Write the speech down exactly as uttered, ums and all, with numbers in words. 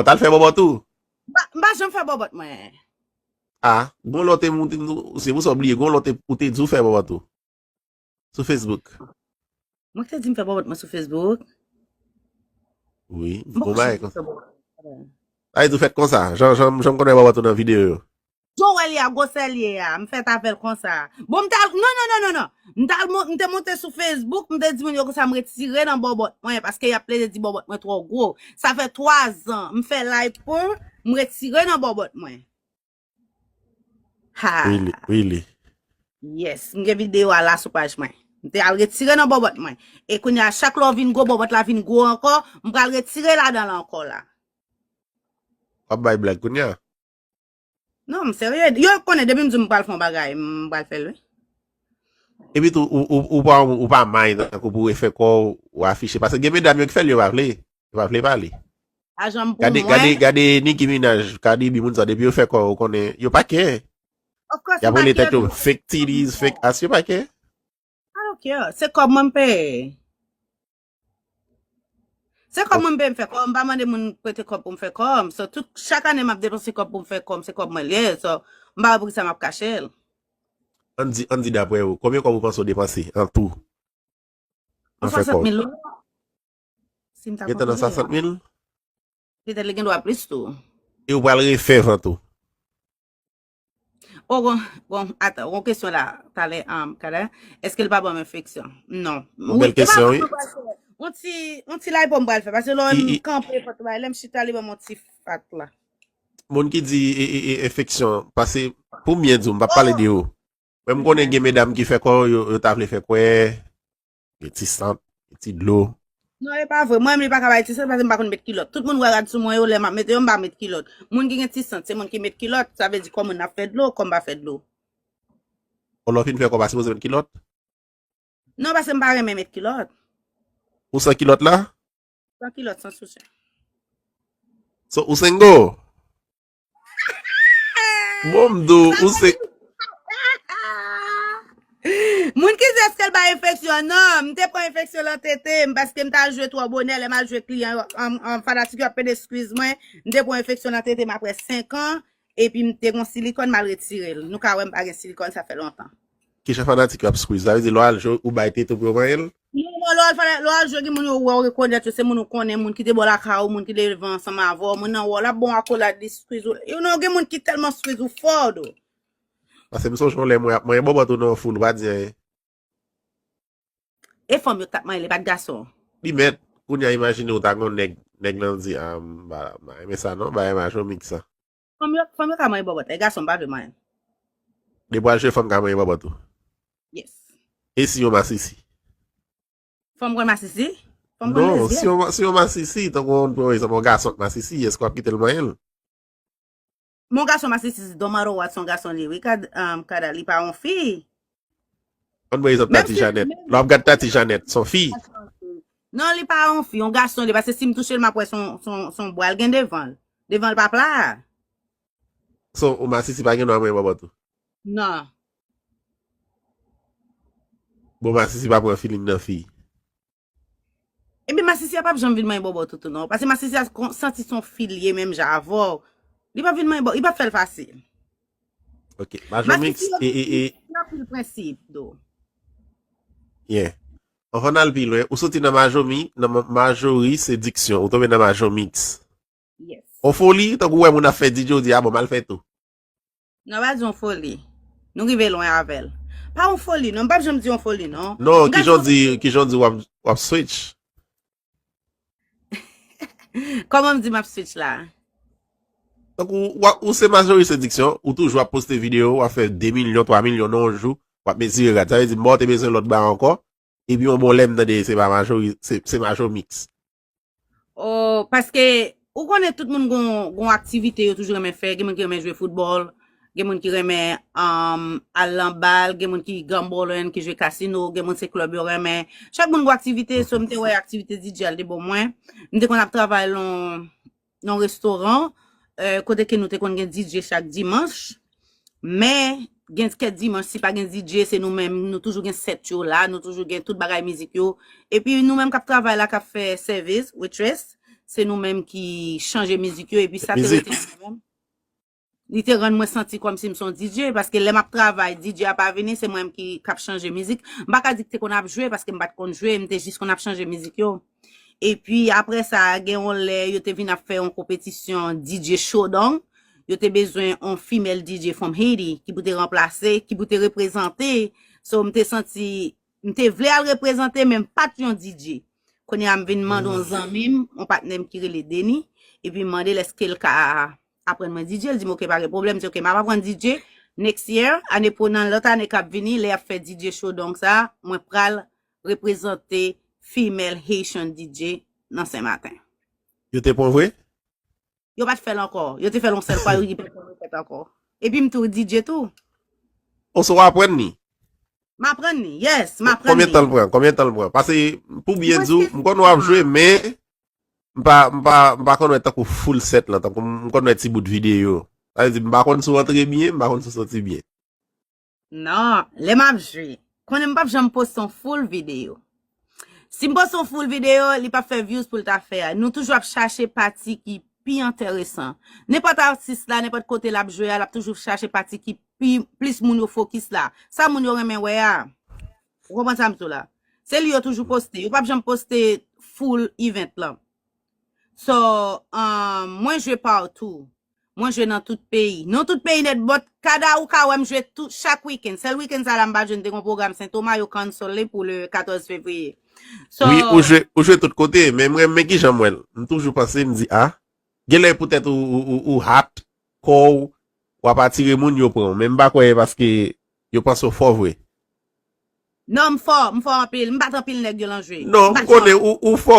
Ou t al fè bòbòt ou? M pa, m pa janm fè bòbòt mwen. Ah, gon lè w te, se pou sa w bliye, gon lè w te, ou te di w fè bòbòt ou. Sou Facebook. Mwen te di m fè bòbòt mwen sou Facebook. Wi, bon bagay konsa. Sa vle di ou fèt konsa, jan, jan, jan m konn wè bòbòt ou nan videyo yo. Jan w wè l ye a, gwosè l ye a, m fèt avè l konsa. Bon, m t al, non, non, non, non, non. M t al, mon- m te monte sou Facebook, m te di moun yo konsa m retire nan bòbòt mwen, paske y ap plede di bòbòt mwen twò gwo. Sa fè twa zan, m fè live pou m retire nan bòbòt mwen. Ha. Really, really. Yes, m gen videyo a la sou paj mwen. M te al retire nan bòbòt mwen. E kounye a, chak lè w vin gwo, bòbòt la vin gwo ankò, m pral retire ladan l ankò la. W ap bay blag kounye a? Non, m serye. Yo konnen depi m di w m pral fè yon bagay, m pral fè l, wi. Epi tou, ou, ou, ou pa, ou pa may tankou pou refè kò w, ou afiche. Paske gen medam yo ki fè l, yo pa vle. Yo pa vle pale. Pa janm pou gade, mwen. Gade, gade Nicki Minaj, Cardi B, moun sa, depi yo fè kò, ou konnen, yo pa care. Of course, y ap rele tèt yo fake titties, fake ass, yo pa care. I don't care. Se kòb mwen m peye. Se kòb mwen m peye m fè kò m, m pa mande moun prete kòb pou m fè kò m. So, tout, chak ane m ap depanse kòb pou m fè kò m, se kòb mwen l ye. So, m pa wè poukisa m ap kache l. Ann di, ann di daprè ou, konbyen kòb ou panse ou depanse an tou? An fè kò. Swasant mil dola. Si m ta konn. Gentan nan swasant mil? Petèt li gen dwa plis tou. E ou pral refè vant ou? O, bon, bon, atan, yon kesyon la, talè, um, Kada, èske l pa ban m enfeksyon? Non. Yon bèl kesyon, wi. Yon ti, yon ti lipo m pral fè, paske lè m kanpe, fòk lè m chita, li ban m yon ti fat la. Moun ki di e, e, e, enfeksyon, paske pou m byen di w, m p ap pale de ou. Mwen, m konnen gen medam ki fè kò, yo, yo ta vle fè kwè, gen ti sant, gen ti dlo. Non, e pa vre. Mwen menm, li pa ka bay ti sant paske m pa konn met kilòt. Tout moun wè rad sou mwen yo, lè m ap mete yo, m pa met kilòt. Moun ki gen ti sant, se moun ki met kilòt. Sa vle di kò moun ap fè dlo, kò m pa fè dlo. Bon, lè w fin fè kò, w pa sipoze met kilòt? Non, paske m pa renmen met kilòt. Ou san kilòt la? San kilòt, san soutyen. So, ou single? Bon, m di w, ou se Moun ki di èske l bay enfeksyon? Non, m te pran enfeksyon nan tete m paske m t al jwe twò bonè. Lè m al jwe kliyan yo, an, an, fanatik yo ap pede squeeze mwen. M te pran enfeksyon nan tete m apre senk an, epi m te gon silikòn, m al retire l. Nou ka wè m pa gen silikòn, sa fè lontan. Kijan fanatik yo ap squeeze? Sa vle di lè w al jwe, ou bay tete w pou yo manyen l? Non, non, lè w al fè, lè w al jwe, gen moun yo wè w rekonèt yo, se moun ou konnen, moun ki te bò lakay ou, moun ki te leve ansanm avè w, moun nan wè w, l ap ba w akolad, li squeeze ou. Yo, non, gen moun ki tèlman squeeze ou fò, do. Paske m sonje yon lè mwen ap manyen bòbòt ou nan yon foul, ou pa di anyen. E fanm yo k t ap manyen l, e pa t gason. Li mèt, kounye a imajine ou ta gon nèg, nèg lan di, a, m pa, m pa renmen sa non, bagay macho mix sa. Fanm yo, fanm yo ka manyen bòbòt, e gason m pa vle manyen. Depi w al jwe fanm ka manyen bòbòt ou. Yes. E si yon masisi? Fanm konn masisi? Fanm konn lezbyèn? Non, si yon, si yon masisi, tankou yon, yon, yon gason t masisi, èske w ap kite l manyen l? Mon gason masisi, no matter what, se yon gason li, wi, kad, um, kada, li pa yon fi. Ann pran egzanp Tati Janèt. Lè w ap gad Tati Janèt, se yon fi. Non, li pa yon fi, yon gason li, paske si m touche l, m ap wè se yon, se yon, se yon bwa l gen devan l. Devan l pa pla. So, ou masisi pa gen dwa manyen bòbòt ou? Non. Bon, masisi pa pran feeling nan fi. Epi masisi a p ap janm vin manyen bòbòt ou tou non. Paske masisi a santi se yon fi l ye menm jan avè w. Li p ap vin manyen bòbòt, li p ap fè l fasil. Ok, Majo Mix, e, e, e. Gen anpil prensip, do. Yeah. Anvan n al pi lwen, ou soti nan Majo Mi, nan ma-, Majori Sediksyon, ou tonbe nan Majo Mix. Yes. On foli, tankou w wè moun ap fè D J, ou di, a bon, m al fè tou. Non, pa di yon foli. Nou rive lwen avè l. Pa yon foli, non. M p ap janm di yon foli, non. Non, kijan w di, kijan w di w ap, w ap switch? Kòman m di m ap switch la? Donk, ou, ou, ou se Majori Sediksyon, ou toujou ap poste videyo, w ap fè de milyon, twa milyon nan yon jou, w ap mezire rad. Sa vle di, m wè w te bezwen lòt bagay ankò, epi yon bon lè m tande se pa Majori, se, se Majo Mix. O, paske ou konnen tout moun gon, gon aktivite yo toujou renmen fè. Gen moun ki renmen jwe foutbòl, gen moun ki renmen, um, al nan bal, gen moun ki gambling, ki jwe kasino, gen moun se klèb yo renmen. Chak moun gon aktivite, so m te wè aktivite D J a l te bon mwen. M te konn ap travay lan, nan restoran, eh, kote ke nou te konn gen D J chak dimanch. Men, gen kèk dimanch, si pa gen D J, se nou menm, nou toujou gen sèt yo la, nou toujou gen tout bagay mizik yo. Epi nou menm k ap travay la, k ap fè sèvis, waitress, se nou menm ki chanje mizik yo, epi sa te rete nou menm. Li te rann mwen santi kòmsi m se yon D J, paske lè m ap travay, D J a pa vini, se mwen menm ki k ap chanje mizik. M pa ka di k te konn ap jwe, paske m pa t konn jwe, m te jis konn ap chanje mizik yo. Epi apre sa, gen yon lè, yo te vin ap fè yon konpetisyon D J showdown. Yo te bezwen yon female D J from Haiti ki pou te ranplase, ki pou te reprezante. So, m te santi, m te vle al reprezante, men m pa t yon D J. Kounye a, m vin mande yon zanmi m, yon patnè m ki rele Denis, epi m mande l èske l ka aprann mwen D J. L di m, "Ok, pa gen pwoblèm." M di, "Ok, m ap aprann D J. Next year, ane pou nan lòt ane k ap vini, lè y ap fè D J showdown sa, mwen pral reprezante female Haitian D J nan Senmaten." Yo te pran vre? Yo pa t fè l ankò. Yo te fè l yon sèl fwa, yo di pa t fè l ankò. Epi m tou D J tou. Ou so w aprann li? M aprann li, yes, m aprann li. Konbyen tan l pran? Konbyen tan l pran? Paske pou byen di w, m konn w ap jwe, men m pa, m pa, m pa konn wè tankou full set lan, tankou m konn wè ti bout videyo. Sa vle di, m pa konn si w antre byen, m pa konn si w soti byen. Non, lè m ap jwe, konnen m p ap janm poste yon full videyo. Si m poste yon full videyo, li p ap fè views pou l ta fè a. Nou toujou ap chache pati ki pi enteresan. Nenpòt atis la, nenpòt kote l ap jwe a, l ap toujou chache pati ki pi, plis moun yo fokis la. Sa moun yo renmen wè a. Ou konprann sa m di w la? Se li yo toujou poste. Yo p ap janm poste full event lan. So, um, mwen jwe partou. Mwen jwe nan tout peyi. Non, tout peyi nèt, but kada ou ka wè m jwe tout, chak wikenn. Sèl wikenn sa la m pa jwe, m te gon pwogram Sentoma, yo cancel li pou le katòz fevriye. So, Wi, ou jwe, ou jwe tout kote, men mwen, men kijan m wè l. M toujou panse, m di, a, genlè poutèt ou, ou, ou, ou hot, kò w, w ap atire moun, yo pran w. Men m pa kwè e paske yo panse w fò vre. Non, m fò, m fò anpil. M bat anpil nèg yo lan jwe. Non, m konnen ou, ou fò,